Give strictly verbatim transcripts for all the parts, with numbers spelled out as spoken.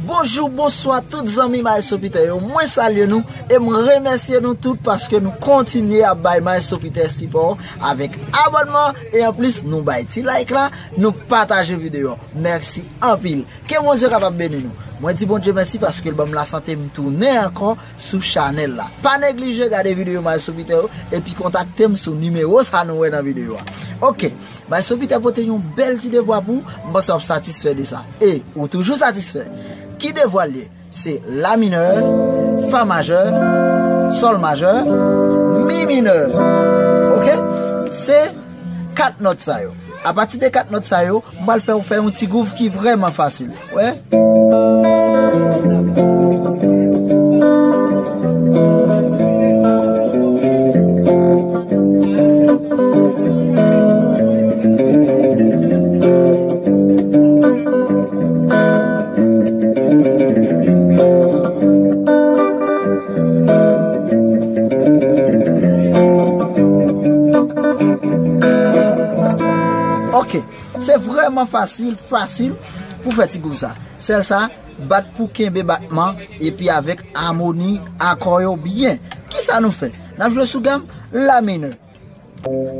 Bonjou, bonswa tout zanmi Maestro Peter yo. Mwen salye nou e m remèsye nou tout paske nou kontinye ap bay Maestro Peter sipò avèk abònman e anplis nou bay ti like la, nou pataje videyo. Mèsi anpil. Ke Bondye kapab beni nou. Mwen di Bondye mèsi paske l ban m lasante m tounen ankò sou chanèl la. Pa neglije gade videyo Maestro Peter yo epi kontakte m sou nimewo sa nou wè nan videyo a. Oke, Maestro Peter pote yon bèl ti devwa pou ou, m panse w ap satisfè de sa. E ou toujou satisfè. Ki devwa l ye? Se la minè, fa majè, sòl majè, mi minè. Oke? Se kat nòt sa yo. Apati de kat nòt sa yo, m pral fè w fè yon ti gwouv ki vrèman fasil. Wè? Ok, se vrèman fasil, fasil pou fè ti gwouv sa. Sèl sa, bat pou kenbe batman epi avèk amoni akò yo byen. Kisa nou fè? N ap jwe sou gam la minè.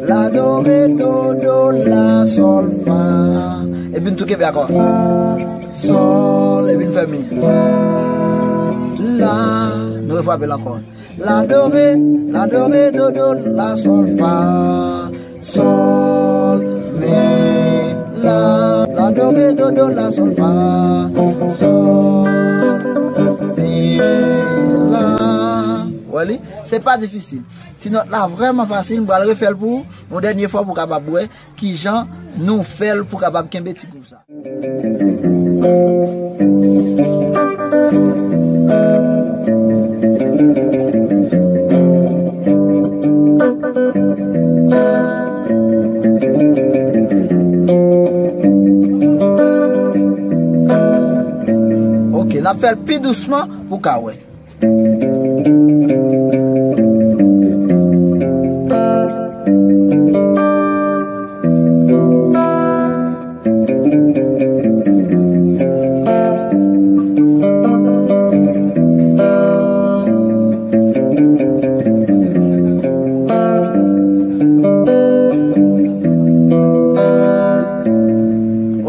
La, do, re, do, do, la, sòl, fa. Epi n tou kenbe akò. Sòl, epi n fè mi. La, nou refrape l ankò. La, do, re, la, do, re, do, do, la, sòl, fa. Sòl, mi, la. La, do, re, do, do, la, sòl, fa. Sòl, mi, la. Wè li? Se pa difisil. Ti nòt la vrèman fasil, m pral refè l pou ou yon dènye fwa pou w kapab wè kijan nou fè l pou w kapab kenbe ti gwouv sa. Ok, n ap fè l pi dousman pou w ka wè.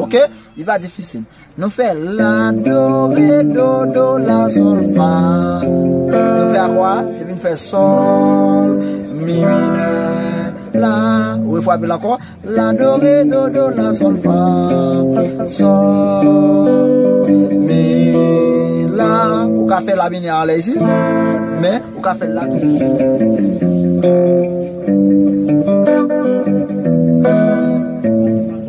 Ok, li pa difisil. Nou fè la, do, re, do, do, la, sòl, fa. Nou fè akò a, epi n fè sòl, mi minè, la. Ou refrape l ankò. La, do, re, do, do, la, sòl, fa. Sòl, mi, la. Ou ka fè la minè anlè isi, men ou ka fè l la tou.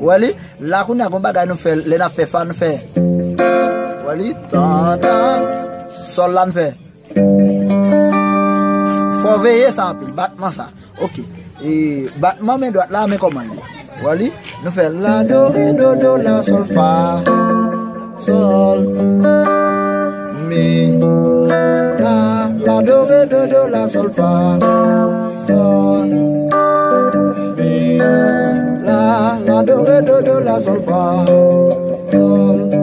Ou wè li? La kounye a gon bagay nou fè, lè n ap fè fa, nou fè. Wè li? Tan, tan. Sòl la, nou fè. Fò w veye sa anpil, batman sa. Ok. E batman men dwat la, men kòman l ye. Wè li? Nou fè la, do, re, do, do, la, sòl, fa. Sòl. Mi. La, la, do, re, do, do, la, sòl, fa. Sòl. Mi. La, la, do, re, do, do, la, sòl, fa. Sòl.